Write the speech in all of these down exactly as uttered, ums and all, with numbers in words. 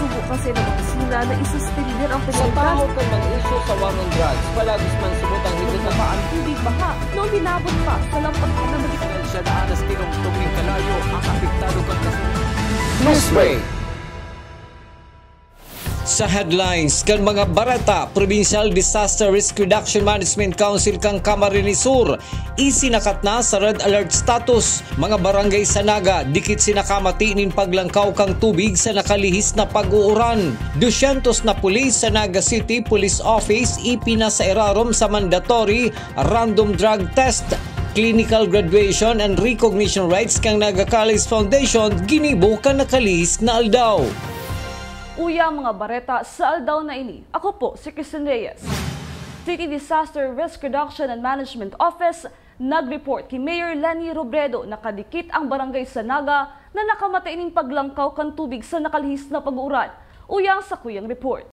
Bukas ay napapisina na isuspender ang Sa tahaw kan mga isyu sa war on drugs, palagos man subot ang higit na Mababa ang tubig baha na uminabot pa sa lampas na balik. Siya daan na stilong tubig kalayo ang apektado kan kasunod. Sa headlines kan mga bareta, Provincial Disaster Risk Reduction Management Council kan Camarines Sur isinakat na sa red alert status. Mga barangay sa Naga dikit sinakamati nin paglangkaw kan tubig sa nakalihis na pag-uuran. Dusyentos na pulis sa Naga City Police Office ipinasairarom sa mandatory random drug test, clinical graduation and recognition rites kan Naga College Foundation ginibo kan nakalihis na aldaw. Uya ang mga bareta sa aldaw na ini. Ako po si Kristen Reyes. City Disaster Risk Reduction and Management Office nag-report ki Mayor Leni Robredo na kadikit ang barangay sa Naga na nakamati ning paglangkaw kan tubig sa nakalihis na pag-uuran. Uya ang sakuyang report.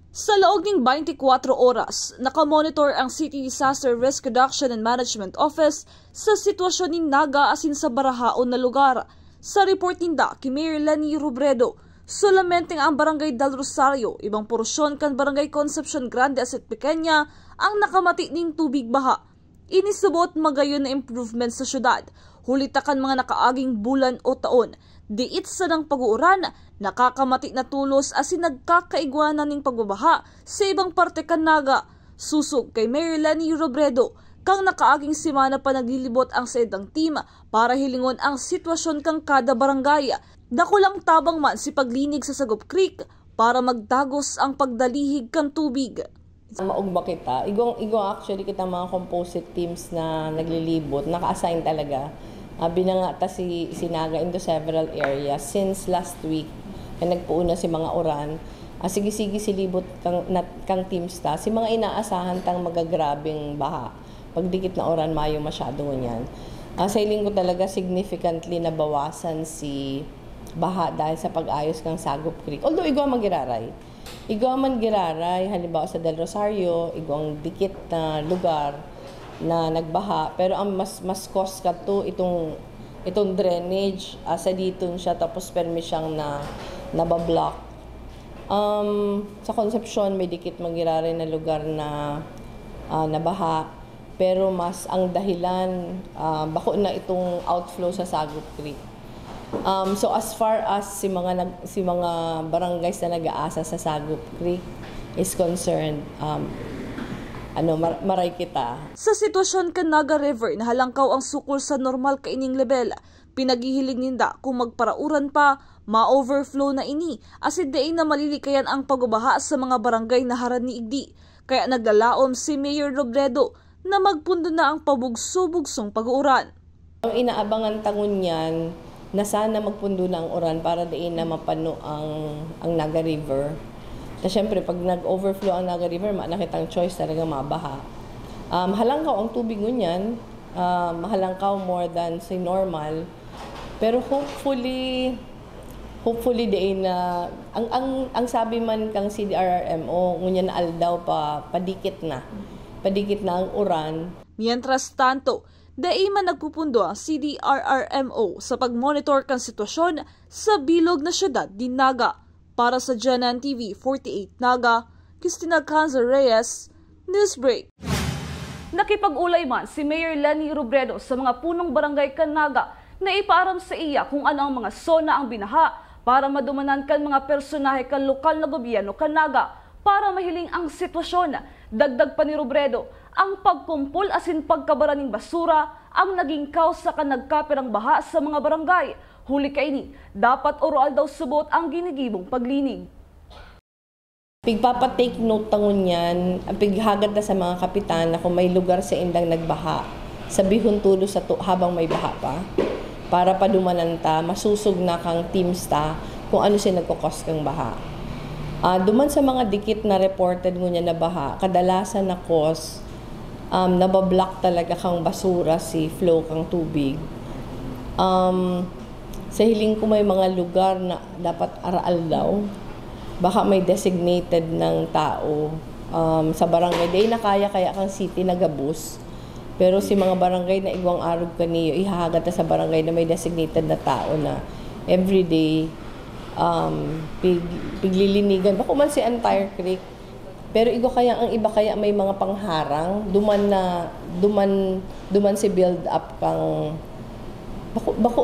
Sa laog ning twenty-four oras, nakamonitor ang City Disaster Risk Reduction and Management Office sa sitwasyon nin Naga asin sa barahaon na lugar. Sa report ninda ki Mayor Leni Robredo, solamente ang Barangay Del Rosario, ibang porsyon kan Barangay Concepcion Grande asin Pequeña ang nakamati nin tubig baha. Inisabot magayon na improvement sa syudad, huli ta kan mga nakaaging bulan o taon, diit sanang pag-uuran, nakakamati na tolos asin nagkakaigwa na nin pagbabaha sa ibang parte kan Naga. Sosog kay Mayor Leni Robredo, kan nakaaging semana pa naglilibot ang saindang team para hilingon ang sitwasyon kan kada barangay. Dakulang tabang man si paglinig sa Sagop Creek para magdagos ang pagdalihig kan tubig. Maugma kita. Igwang, igwang actually kita mga composite teams na naglilibot, naka-assign talaga. Ah, binanga ta si, si Naga into several areas since last week. Kaya nagpuon na si mga uran. Ah, sige-sige si libot kang, nat, kang teams ta. Si mga inaasahan tang magagrabing baha. Pagdikit na uran, mayo masyado ngunyan. Ah, sa hiling ko talaga, significantly nabawasan si baha dahil sa pag-ayos kang Sagop Creek. Although, igwa magiraray. Igwa man giraray, halimbawa sa Del Rosario, igwang dikit na lugar na nagbaha. Pero ang mas, mas cause kato itong, itong drainage, ah, sa diton siya, tapos permi siyang na, nabablock. Um, sa Concepcion, may dikit magiraray na lugar na, ah, nabaha. Pero mas ang dahilan, ah, bako na itong outflow sa Sagop Creek. Um, so as far as si mga nag, si mga barangays na nag-aasa sa Sagop Creek is concerned, um, ano, mar, maray kita. Sa sitwasyon kan Naga River, nahalangkaw ang sukol sa normal kaining lebel. Pinaghihiling ninda kung magparauran pa, ma-overflow na ini, asin dai na malilikayan ang pagbabaha sa mga barangay na harani igdi. Kaya naglalaom si Mayor Robredo na magpundo na ang pabugso-bugsong pag-uuran. Ang inaabangan ta ngunyan na sana magpundo na ang uran para dai na mapano ang, ang Naga River. Ta syempre, pag nag-overflow ang Naga River, mayo na kitang choice, talaga mabaha. Um, halangkaw ang tubig ngunyan, um, halangkaw more than si normal. Pero hopefully, hopefully dai na, ang, ang, ang sabi man kang C D R R M O, ngunyan na aldaw pa, padikit na. Padikit na ang uran. Mientras tanto, dai man nagpupundo ang C D R R M O sa pagmonitor kan sitwasyon sa bilog na syudad nin Naga. Para sa G N N T V forty-eight Naga, Christina Canza Reyes, Newsbreak. Nakipag-olay man si Mayor Leni Robredo sa mga punong barangay kan Naga na ipaaram saiya kung ano ang mga zona ang binaha para madumanan kan mga personahe kan lokal na gobyerno kan Naga para mahiling ang sitwasyon. Dagdag pa ni Robredo, ang pagkumpol asin pagkabara nin basura ang naging kawsa kan nagkapirang baha sa mga barangay. Huli kaini, dapat oro-aldaw subot ang ginigibong paglinig. Pigpapa-take note ta ngunyan, ang pighagad ta sa mga kapitan na kung may lugar saindang nagbaha, sabihon tolos sato habang may baha pa, para padumanan ta, masosog na kang teams ta kung ano siya nagko-cause kang baha. Ah, duman sa mga dikit na reported ngunyan na baha, kadalasan na cause, um, nabablock talaga kang basura si flow kang tubig. Um, sa hiling ko, may mga lugar na dapat ara-aldaw. Baka may designated ng tao, um, sa barangay. Dai na kaya, kaya kang city na gabos. Pero si mga barangay na igwang arog kaniyo, ihahagad ta sa barangay na may designated na tao na everyday, um, pig-, piglilinigan. Bako man si entire creek. Pero igwa kaya, ang iba kaya may mga pangharang, duman na, duman, duman si build up kang, bako, bako,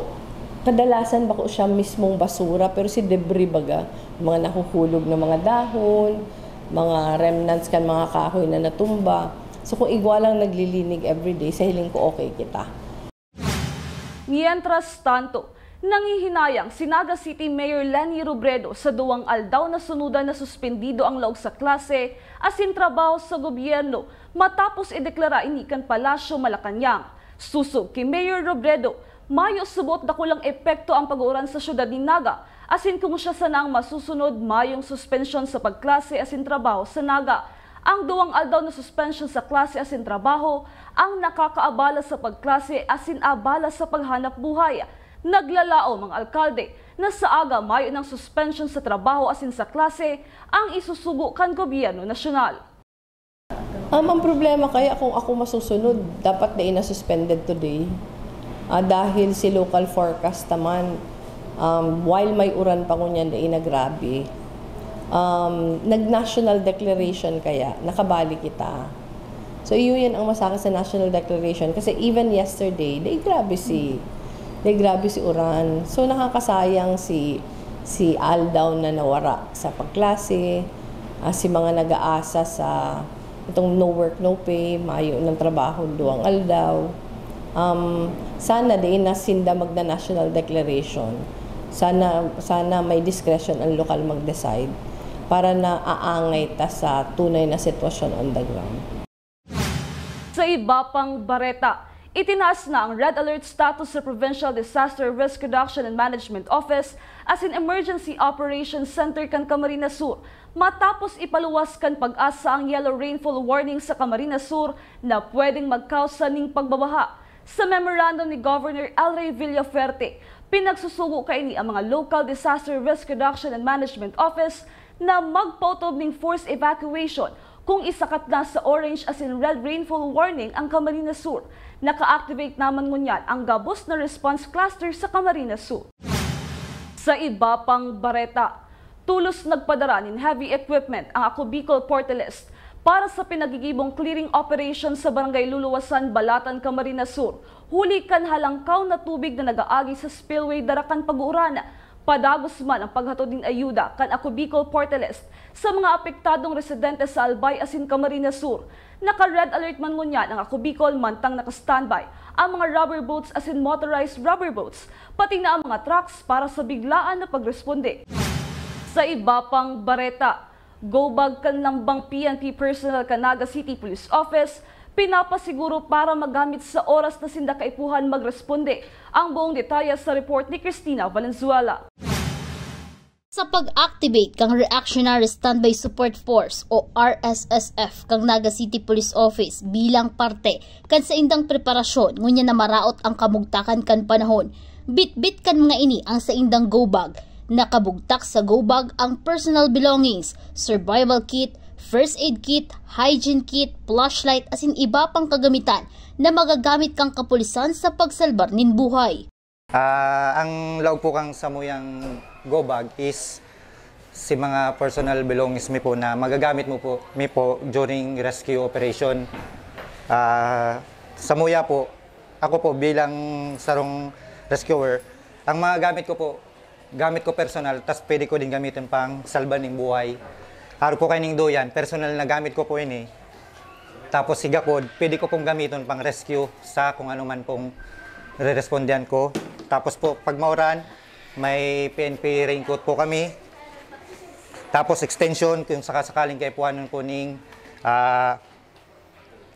kadalasan bako siya mismong basura, pero si debris baga, mga nahuhulog na mga dahon, mga remnants kan mga kahoy na natumba. So kung igwa lang naglilinig everyday, sa hiling ko okay kita. Mientras tanto, nangihinayang si Naga City Mayor Leni Robredo sa duwang aldaw na sunudan na suspendido ang laog sa klase asin trabaho sa gobyerno matapos ideklara ini kan Palasyo, Malacañang. Sosog ki Mayor Robredo, mayo subot dakulang epekto ang pag-uuran sa syudad nin Naga, asin kun siya sana ang masusunod, mayong suspensyon sa pagklase asin trabaho sa Naga. Ang duwang aldaw na suspensyon sa klase asin trabaho ang nakakaabala sa pagklase asin abala sa paghanap buhay. Naglalaom ang alkalde na sa aga mayo nang suspensyon sa trabaho asin sa klase ang isusugo kan gobyerno nasyonal. Um, ang problema kaya kung ako masusunod, dapat dai na suspended today. Ah, dahil si local forecast naman, um, while may uran pa ngunyan, dai na grabe. Um, nag-national declaration kaya, nakabalik kita. So, iyo yan ang masakit sa national declaration. Kasi even yesterday, dai grabe si, dai grabe si uran. So, nakakasayang si, si aldaw na nawara sa pagklase, ah, si mga nag-aasa sa itong no work, no pay, mayo ng trabaho, duwang aldaw. Um, sana diin na sinda magna-national declaration. Sana, sana may discretion ang lokal mag-decide para na aangay ta sa tunay na sitwasyon on the ground. Sa iba pang bareta, itinaas na ang red alert status sa Provincial Disaster Risk Reduction and Management Office asin Emergency Operations Center kan Camarines Sur matapos ipaluwas kan PAGASA ang yellow rainfall warning sa Camarines Sur na pwedeng magkausa ning pagbabaha. Sa memorandum ni Governor El Rey Villafuerte, pinagsusugo kaini ang mga Local Disaster Risk Reduction and Management Office na magpaotob ning forced evacuation kung isakat na sa orange asin red rainfall warning ang Camarines Sur. Naka-activate naman ngunyan ang gabos na response cluster sa Camarines Sur. Sa iba pang bareta, tulos nagpadara nin heavy equipment ang Ako Bicol Party List para sa pinagigibong clearing operation sa Barangay Luluwasan, Balatan, Camarines Sur, huli kan halangkaw na tubig na nag-aagi sa spillway dara kan pag-uuran. Padagos man ang paghatod nin ayuda kan Ako Bicol Party List sa mga apektadong residente sa Albay asin Camarines Sur. Naka-red alert man ngunyan ang Ako Bicol, mantang naka-standby ang mga rubber boats asin motorized rubber boats, pati na ang mga trucks para sa biglaan na pagresponde. Sa iba pang bareta, go bag kan lambang P N P personnel kan Naga City Police Office pinapasiguro para magamit sa oras na sinda kaipuhan magresponde. Ang buong detalye sa report ni Christina Valenzuela. Sa pag-activate kan Reactionary Standby Support Force o R S S F kan Naga City Police Office bilang parte kan saindang preparasyon ngunyan na maraot ang kamugtakan kan panahon, bitbit kan mga ini ang saindang go bag. Nakabugtak sa go bag ang personal belongings, survival kit, first aid kit, hygiene kit, flashlight asin iba pang kagamitan na magagamit kan kapulisan sa pagsalbar nin buhay. Ah, ang laog po kang samuyang go bag is si mga personal belongings mi po na magagamit mo po, mi po during rescue operation. Ah, samuya po, ako po bilang sarong rescuer, ang mga gamit ko po, gamit ko personal, tas pwede ko din gamitin pang salba ning buhay. Arog ko kaining duyan, personal na gamit ko po ini. Tapos si gapod, pwede ko pong gamiton pang rescue sa kung ano man pong rerespondihan ko. Tapos po, pag mauran, may P N P raincoat po kami. Tapos extension, kung sakasakaling kaipuhanan ko ning ah,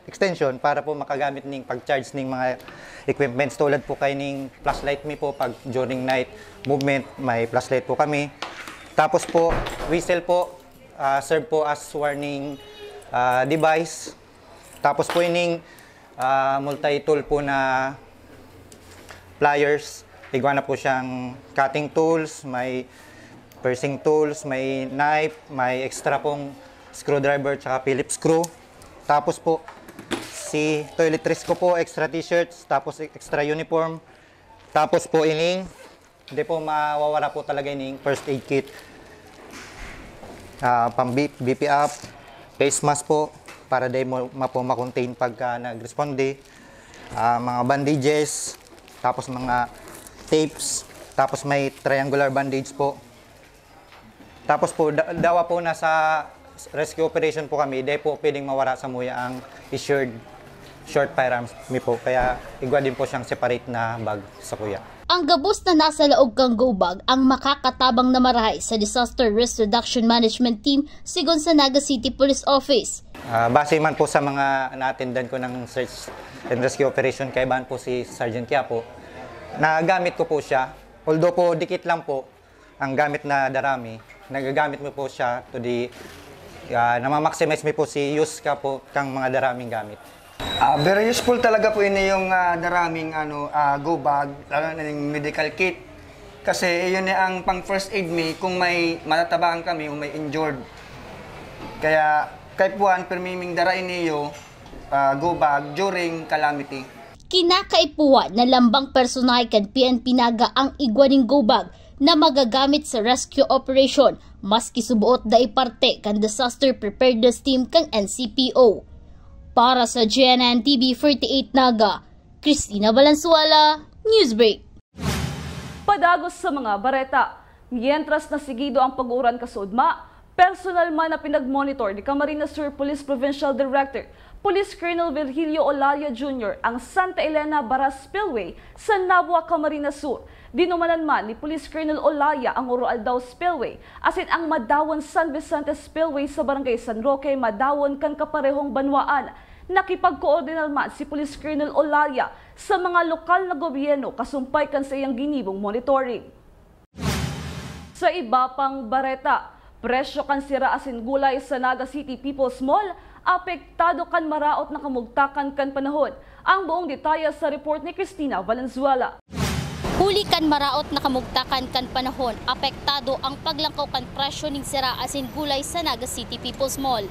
extension para po makagamit ning pag-charge ning mga equipments, tulad po kaining flashlight mi po pag during night movement, may flashlight po kami. Tapos po, whistle po, ah, serve po as warning, ah, device. Tapos po ining, ah, multi-tool po na pliers, igwa na po siyang cutting tools, may piercing tools, may knife, may extra pong screwdriver tsaka Phillips screw. Tapos po, si toiletries ko po, extra t-shirts, tapos extra uniform. Tapos po ining Hindi po mawawara po talaga yung first aid kit. Ah, pang B P up, face mask po, para di mo mapo ma-contain pagka nag-responde. Ah, mga bandages, tapos mga tapes, tapos may triangular bandage po. Tapos po, da- dawa po nasa rescue operation po kami, di po pwedeng mawara sa muya ang issued short firearms mi po. Kaya igwa din po siyang separate na bag sa kuya. Ang gabos na nasa laog kan go bag ang makakatabang na marahay sa Disaster Risk Reduction Management Team, sigon sa Naga City Police Office. Ah, base man po sa mga naatendan ko ng search and rescue operation, kaibahan po si Sergeant Quiapo, nagamit ko po siya. Although po dikit lang po ang gamit na darami, nagagamit mo po siya to the, ah, namamaximize mo po si use ka po kang mga daraming gamit. Ah, very useful talaga po ini yung, ah, daraming ano, ah, go bag, lalo na yung medical kit. Kasi iyon ni ang pang first aid mi kung may matatabangan kami o may injured. Kaya kay puan, pirmi ming dara iniyo, ah, go bag during calamity. Kinakaipuhan na lambang personahe kan P N P Naga ang igwa nin go bag na magagamit sa rescue operation, maski suboot dai parte kan disaster preparedness team kan N C P O. Para sa G N N T V forty-eight Naga, Christina Valenzuela, Newsbreak. Padagos sa mga bareta. Mientras na sigido ang pag-uuran kasuodma, personal man na pinag-monitor ni Camarines Sur Police Provincial Director Police Colonel Virgilio Olaya Junior ang Santa Elena Barras Spillway sa Nabua, Camarines Sur. Dinumanan man ni Police Colonel Olaya ang Oro-Aldaw Spillway asin ang Madawon San Vicente Spillway sa Barangay San Roque, Madawon kan kaparehong banwaan. Nakipagkoordinar man si Police Colonel Olaya sa mga lokal na gobyerno kasumpay kan saiyang ginibong monitoring. Sa iba pang bareta, presyo kan sira asin gulay sa Naga City People's Mall apektado kan maraot na kamugtakan kan panahon. Ang buong detalye sa report ni Christina Valenzuela. Huli kan maraot na kamugtakan kan panahon, apektado ang paglangkaw kan presyo nin sira asin gulay sa Naga City People's Mall.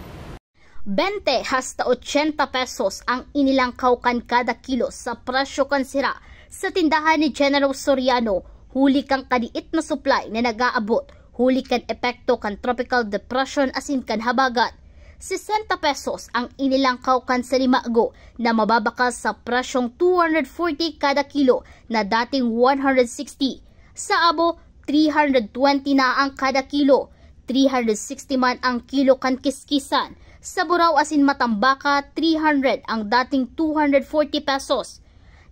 Bente hasta ochenta pesos ang inilangkaw kan kada kilo sa presyo kan sira sa tindahan ni General Soriano, huli kan kadiit na supply na nag-aabot huli kan epekto kan tropical depression asin kan habagat. Sesenta pesos ang inilangkaw kan salimago na mababakal sa presyong two hundred forty kada kilo na dating one hundred sixty. Sa abo, three hundred twenty na ang kada kilo. Three hundred sixty man ang kilo kan kiskisan. Sa buraw asin matambaka, three hundred ang dating two hundred forty pesos.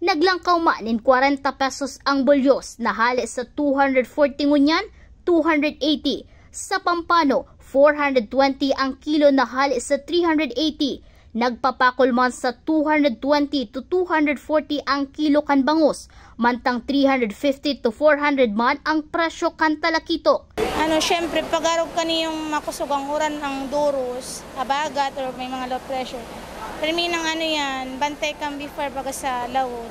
Naglangkaw man nin kwarenta pesos ang bolyos na hale sa two hundred forty ngunyan, two hundred eighty. Sa pampano, four hundred twenty ang kilo na hale sa three hundred eighty. Nagpapakol man sa two hundred twenty to two hundred forty ang kilo kan bangus, mantang three hundred fifty to four hundred man ang presyo kan talakitok. Ano, syempre, pag-arog kaniyong makusog ang uran, ang duros, habagat, or may mga low pressure. Permi ng ano yan, bantay kang before baga sa laod.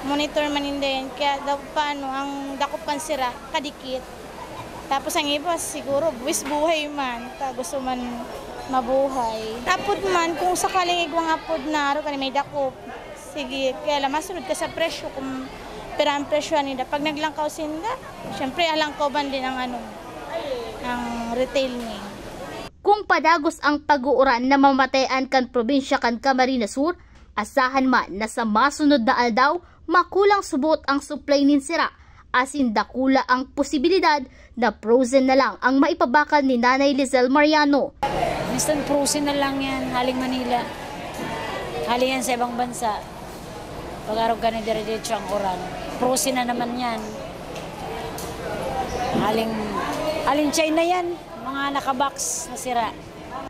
Monitor man ninda yan. Kaya daw paano, ang dakop kan sira, kadikit. Tapos ang iba siguro buwis buhay man, ta gusto man mabuhay. Apod man, kung sakaling igwang apod na, aro kani may dakop. Sige, kaya lang masunod ka sa presyo kung pira ang presyo nila. Pag naglangkaw sinda, syempre alangkaw man din ang ano, ang retail ni. Kung padagos ang pag-uuran na mamatayan kan probinsya kan Camarines Sur, asahan man na sa masunod na aldaw, makulang subot ang supply nin sira asin dakula ang posibilidad na frozen na lang ang maipabakal ni Nanay Lizelle Mariano. Minsan frozen na lang yan, haling Manila. Haling yan sa ibang bansa. Pag-arog ka na dire-diretso ang uran. Frozen na naman yan. Haling, haling China yan, mga nakabox na sira.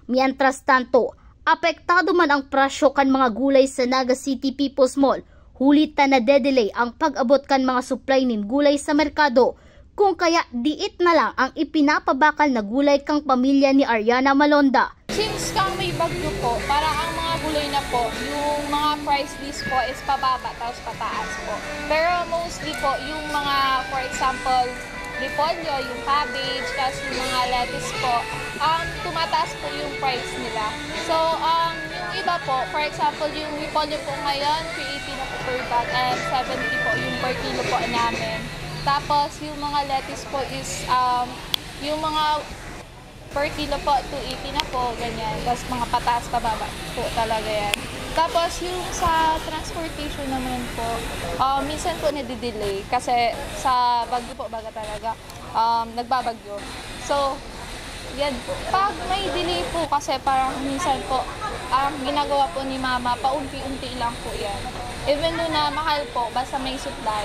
Mientras tanto, apektado man ang presyo kan mga gulay sa Naga City People's Mall huli ta nade-delay ang pag-abot kan mga supply nin gulay sa merkado, kung kaya diit na lang ang ipinapabakal na gulay kang pamilya ni Ariana Malonda. Since kang may bagyo po, parang ang mga gulay na po, yung mga price list po is pababa tapos pataas po. Pero mostly po, yung mga, for example, repolyo, yung cabbage, tapos yung mga lettuce po, um, tumataas po yung price nila. So, um, yung iba po, for example, yung repolyo po ngayon, three eighty na po per bag and seventy po yung per kilo po namin. Tapos yung mga lettuce po is, um, yung mga per kilo po, two eighty na po, ganyan. Tapos mga pataas pababa po talaga yan. Tapos yung sa transportation naman po, ah, minsan po nadidelay kasi sa bagyo po, baga talaga, um, nagbabagyo. So, yan po. Pag may delay po kasi parang minsan po, ang ginagawa po ni mama, paunti-unti lang po yan. Even though na mahal po, basta may supply,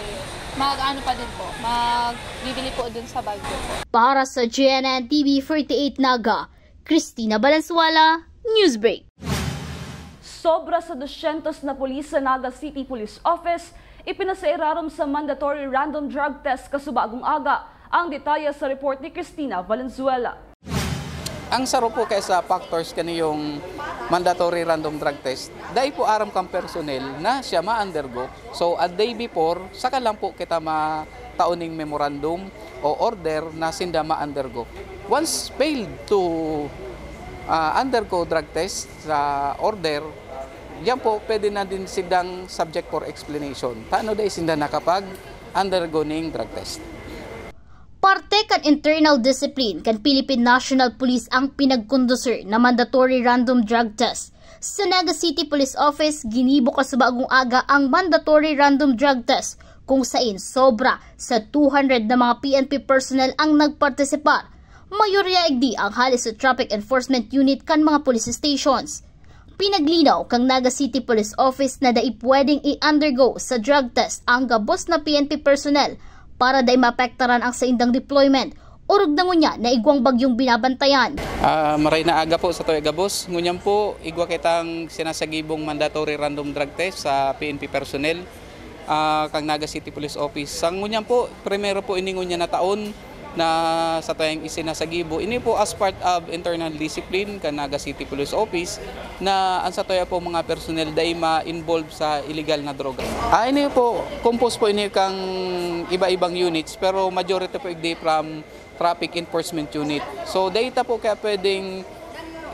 mag-ano pa din po, magbibili po dun sa bagyo po. Para sa G N N T V forty-eight Naga, Christina Valenzuela, Newsbreak. Sobra sa dusyentos na pulis sa Naga City Police Office ipinasairarom sa mandatory random drug test kasubagong aga. Ang detalye sa report ni Christina Valenzuela. Ang saro po kaya sa factors kaniyong mandatory random drug test, dai po aram kang personnel na siya ma-undergo. So, a day before, saka lang po kita matao ning memorandum o order na sinda ma-undergo. Once failed to, ah, undergo drug test sa order, yan po, pwede na din sindang subject for explanation. Paano dai sinda nakapag-undergo ning drug test? Parte kan internal discipline kan Philippine National Police ang pinagkondusir na mandatory random drug test. Sa Naga City Police Office, ginibo kasubagong aga ang mandatory random drug test, kung sain sobra sa two hundred na mga P N P personnel ang nagpartisipar. Mayorya igdi ang hali sa Traffic Enforcement Unit kan mga police stations. Pinaglinaw kan Naga City Police Office na dai pwedeng i-undergo sa drug test ang gabos na P N P personnel para dai maapektaran ang saindang deployment, orog na ngunyan na igwang bagyong binabantayan. Ah, maray na aga po sa tuya gabos. Ngunyan po, igwa kitang sinasagibong mandatory random drug test sa P N P personnel, ah, kang Naga City Police Office. Sa ngunyan po, primero po ini ngunyan na taon na sa tuyang isinasagibo. Ini po as part of internal discipline kan Naga City Police Office na ang sa tuya po mga personnel dai ma-involve sa illegal na droga. Ah, ini po, composed po ini kang iba-ibang units, pero majority po igdi from Traffic Enforcement Unit. So, dai ta po kaya pwedeng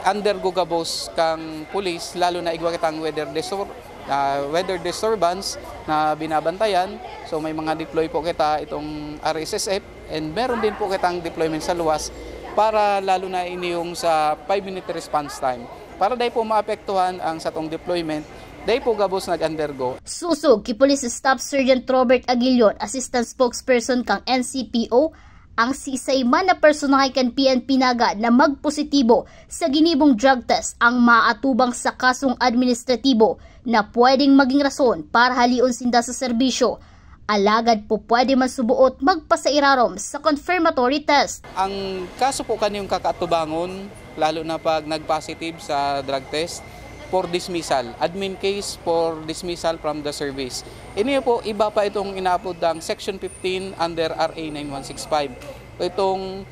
undergo gabos kang pulis, lalo na igwa kitang weather disor-, ah, weather disturbance na binabantayan. So, may mga deploy po kita itong R S S F and meron din po kitang deployment sa luwas para lalo na ini yung sa five-minute response time. Para dai po maapektuhan ang satong deployment, dai po gabos nag-undergo. Susog ki Police Staff Sergeant Robert Aguilion, Assistant Spokesperson kang N C P O, ang siisay man na personahe kan P N P Naga na magpositibo sa ginibong drug test ang maatubang sa kasong administratibo na pwedeng maging rason para halion sinda sa serbisyo. Alagad po pwede man subuot magpasairarom sa confirmatory test. Ang kaso po kaniyong kakaatubangon, lalo na pag nag-positive sa drug test, for dismissal, admin case for dismissal from the service. Ini po, iba pa itong inaapod ang Section fifteen under R A nine one six five. Itong,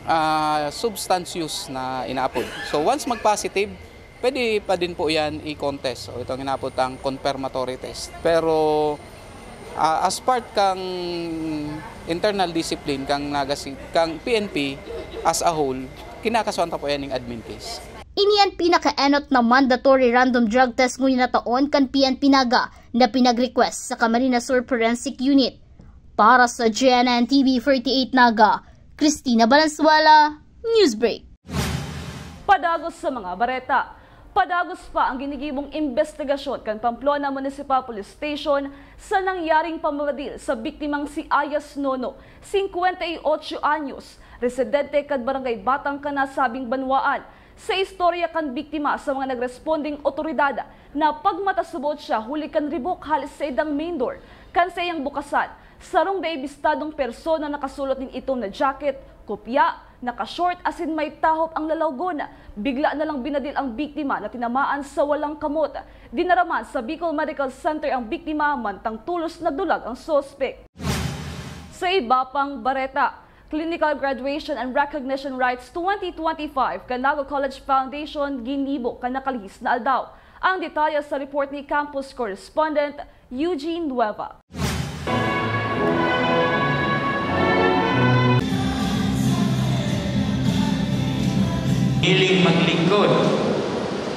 ah, substance use na inaapod. So, once mag-positive, pwede pa din po yan i-contest. So, itong inaapod ang confirmatory test. Pero, ah, as part kang internal discipline, kang Naga Ci-, kang P N P as a whole, kinakasuhan ta po yan ng admin case. Ini an pinakaenot na mandatory random drug test ngunyan na taon kan P N P Naga na pinag-request sa Camarines Sur Forensic Unit. Para sa G N N T V forty-eight Naga, Christina Valenzuela, Newsbreak. Padagos sa mga bareta. Padagos pa ang ginigibong imbestigasyon kan Pamplona Municipal Police Station sa nangyaring pamabadil sa biktimang si Ayas Nono, singkwenta y otso anyos, residente kan Barangay Batang kan nasabing banwaan. Sa istorya kan biktima sa mga nagresponding otoridad na pagmatasubot siya huli kan ribok hale sa saindang main door kan saiyang bukasan, sarong dai bistadong persona nakasulat nin itom na jacket, kopya, naka-short asin may tahop ang lalawgon. Bigla na lang binadil ang biktima na tinamaan sa walang kamot. Dinara man sa Bicol Medical Center ang biktima, mantang tolos nagdulag ang suspek. Sa iba pang bareta, Clinical Graduation and Recognition Rites twenty twenty-five kan Naga College Foundation ginibo kan nakalihis na aldaw. Ang detalye sa report ni campus correspondent Eugene Nueva. Hiling maglingkod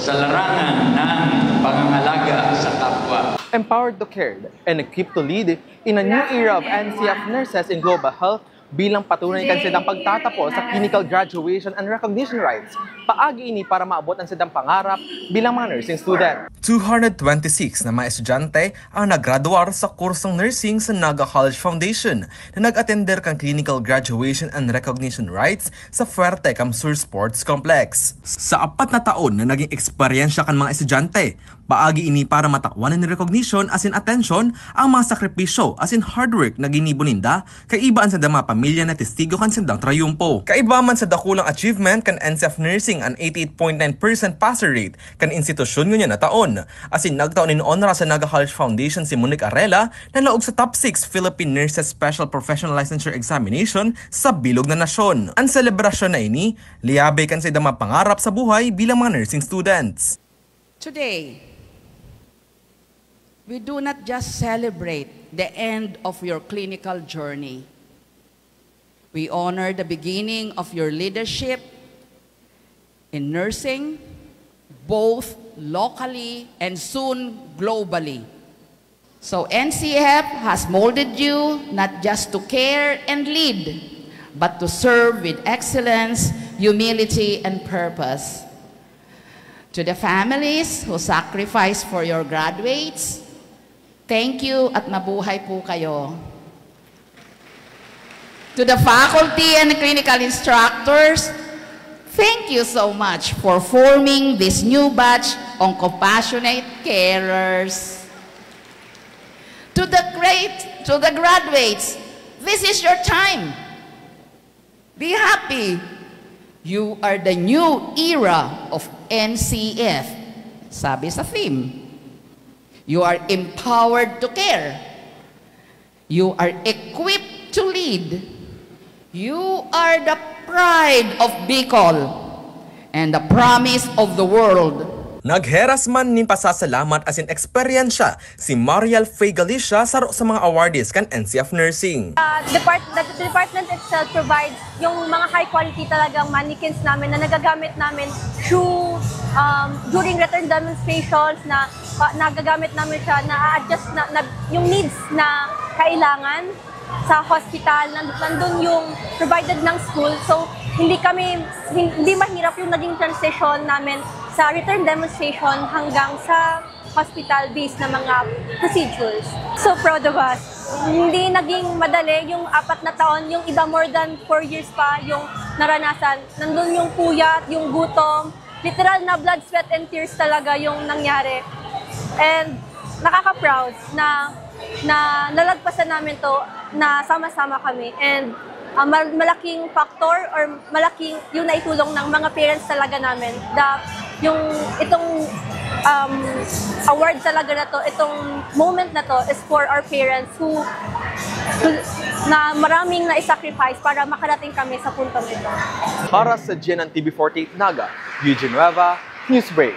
sa larangan ng pangangalaga sa kapwa. Empowered to care and equipped to lead in a new era of N C F nurses in global health bilang patunay kan saindang pagtatapos sa clinical graduation and recognition rites. Paagi ini para maabot ang saindang pangarap bilang mga nursing student. Two hundred twenty-six na mga estudyante ang naggraduar sa kursong nursing sa Naga College Foundation na nag-atender kan clinical graduation and recognition rites sa Fuerte Camsur Sports Complex. Sa apat na taon na naging eksperyensya kan mga estudyante, paagi ini para matakwan nin recognition asin atensyon ang mga sakripisyo asin hard work na ginibo ninda, kaiba an saindang mga pamilya na testigo kan saindang trayumpo. Kaiba man sa dakulang achievement kan N C F Nursing an eighty-eight point nine percent pass rate kan institusyon ngunyan na taon, asin nagtao nin onra sa Naga College Foundation si Monique Arela na laog sa top six Philippine Nurses Special Professional Licensure Examination sa bilog na nasyon. An selebrasyon na ini, liyabe kan saindang mga pangarap sa buhay bilang mga nursing students. Today, we do not just celebrate the end of your clinical journey. We honor the beginning of your leadership in nursing, both locally and soon globally. So N C F has molded you not just to care and lead, but to serve with excellence, humility, and purpose. To the families who sacrificed for your graduates, thank you at mabuhay po kayo. To the faculty and clinical instructors, thank you so much for forming this new batch of compassionate carers. To the great, to the graduates, this is your time. Be happy. You are the new era of N C F. Sabi sa theme, you are empowered to care. You are equipped to lead. You are the pride of Bicol and the promise of the world. Nagheras man nin pasasalamat asin eksperyensya si Mariel Faye Galicia, saro sa mga awardees kan N C F Nursing. Uh, depart-, the department itself provides yung mga high quality talagang mannequins namin na nagagamit namin through, um, during return demonstrations na pa-, nagagamit namin siya, na-adjust na, na yung needs na kailangan sa hospital, nan-, nandun yung provided ng school. So, hindi kami, hin-, hindi mahirap yung naging transition namin sa return demonstration hanggang sa hospital-based na mga procedures. So proud of us. Hindi naging madali yung apat na taon, yung iba more than four years pa yung naranasan. Nandun yung puyat, yung gutom. Literal na blood, sweat, and tears talaga yung nangyari. And nakaka-proud na, na nalagpasan namin to, na sama-sama kami. And, ah, mal-, malaking factor or malaking yung naitulong ng mga parents talaga namin. The, yung itong, um, award talaga na to, itong moment na to is for our parents who, who, na maraming na-sacrifice para makarating kami sa puntong ito. Para sa G N N T V forty-eight Naga, Eugene Nueva, Newsbreak.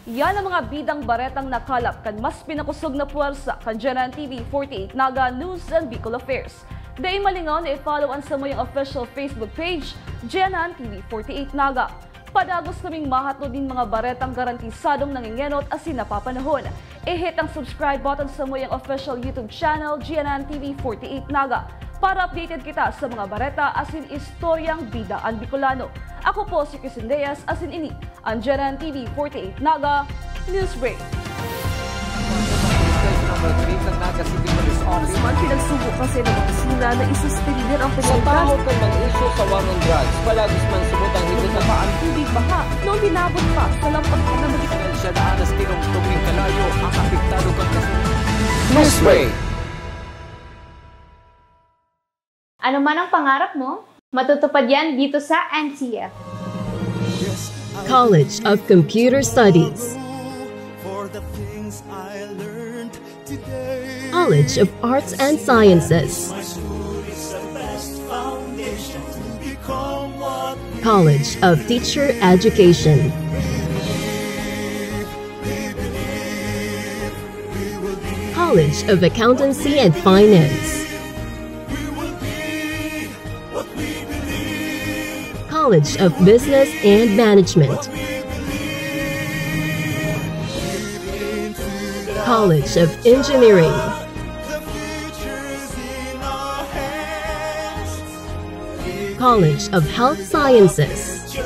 Yan ang mga bidang baretang nakalap kan mas pinakosog na puwersa kan G N N T V forty-eight Naga News and Bicol Affairs. Dai malingaw na i-follow an samuyang official Facebook page, G N N T V forty-eight Naga. Padagos kaming mahatod nin mga baretang garantisadong nangengenot asin napapanahon. I-hit ang subscribe button sa samuyang official YouTube channel, G N N T V forty-eight Naga, para updated kita sa mga bareta asin istoryang bida an Bicolano. Ako po si Christine Reyes, asin ini ang G N N T V forty-eight Naga Newsbreak. Naga City Police Office. Mas man pinagsugo kasi ng opisina na isuspender ang Sa pagkakita. Tahaw kan mga isyu sa war on drugs, palagis man subot ang higit na Mababa ang tubig baha noong hinabot pa sa lampag na mag- Siya na alas tirong tubig kalayo ang apektado kan kasi. Newsbreak. Ano man ang pangarap mo, matutupad yan dito sa N C F. College of Computer Studies. College of Arts and Sciences. College of Teacher Education. College of Accountancy and Finance. College of Business and Management. College of Engineering, College of Health Sciences,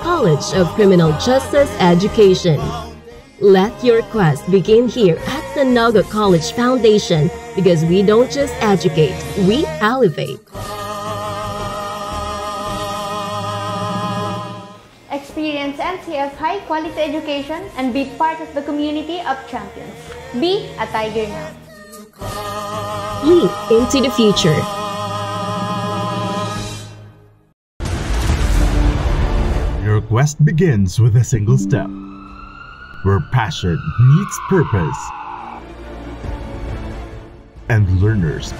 College of Criminal Justice Education. Let your quest begin here at the Naga College Foundation, because we don't just educate, we elevate. Experience N C F's high-quality education and be part of the community of champions. Be a Tiger now. Leap into the future. Your quest begins with a single step, where passion meets purpose and learners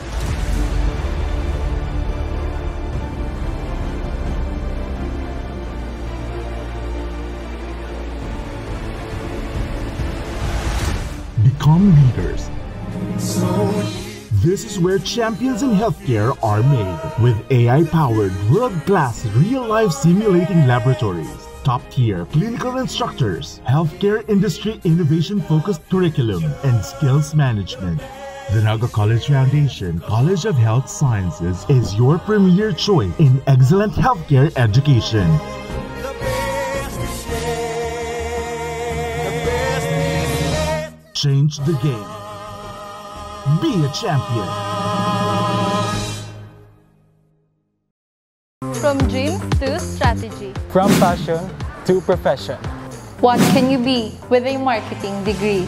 become leaders. This is where champions in healthcare are made, with A I-powered, world-class, real-life simulating laboratories, top-tier clinical instructors, healthcare industry innovation-focused curriculum, and skills management. The Naga College Foundation College of Health Sciences is your premier choice in excellent healthcare education. Change the game. Be a champion. From dreams to strategy. From passion to profession. What can you be with a marketing degree?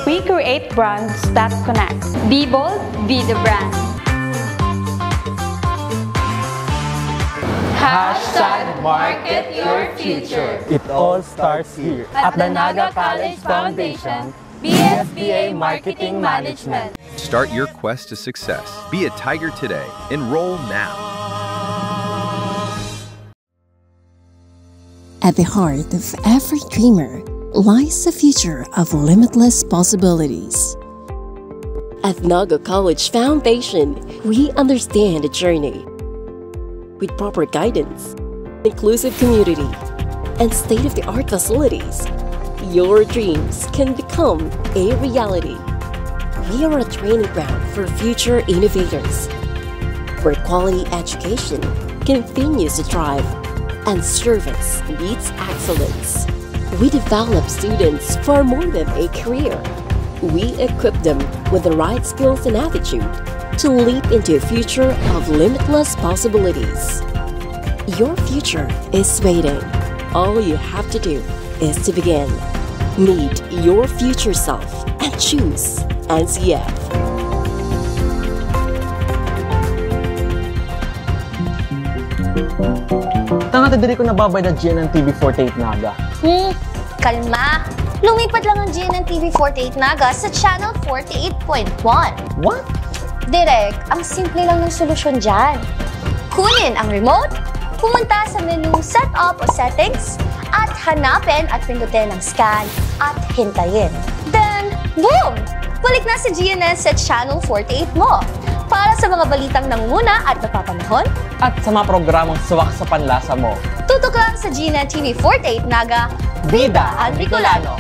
We create brands that connect. Be bold, be the brand. Hashtag market your future. It all starts here. At the Naga College Foundation, B S B A Marketing Management. Start your quest to success. Be a Tiger today. Enroll now. At the heart of every dreamer lies a future of limitless possibilities. At Naga College Foundation, we understand the journey. With proper guidance, inclusive community, and state-of-the-art facilities, your dreams can become a reality. We are a training ground for future innovators, where quality education continues to thrive and service meets excellence. We develop students for more than a career. We equip them with the right skills and attitude to leap into a future of limitless possibilities. Your future is waiting. All you have to do is to begin. Meet your future self and choose N C F. Tanga ta diri ko nababayad na G N N T V forty-eight Naga. Hmm, kalma. Lumipat lang ang G N N T V forty-eight Naga sa Channel forty-eight point one. What? Direk, ang simple lang ng solusyon dyan. Kunin ang remote, pumunta sa menu Setup o Settings, at hanapin at pindutin ang scan at hintayin. Then, boom! Balik na sa G N N sa Channel forty-eight mo. Para sa mga balitang nangunguna at napapanahon, At sa mga programang swak sa panlasa mo. Tutok lang sa G N N T V forty-eight Naga, Bida ang Bicolano.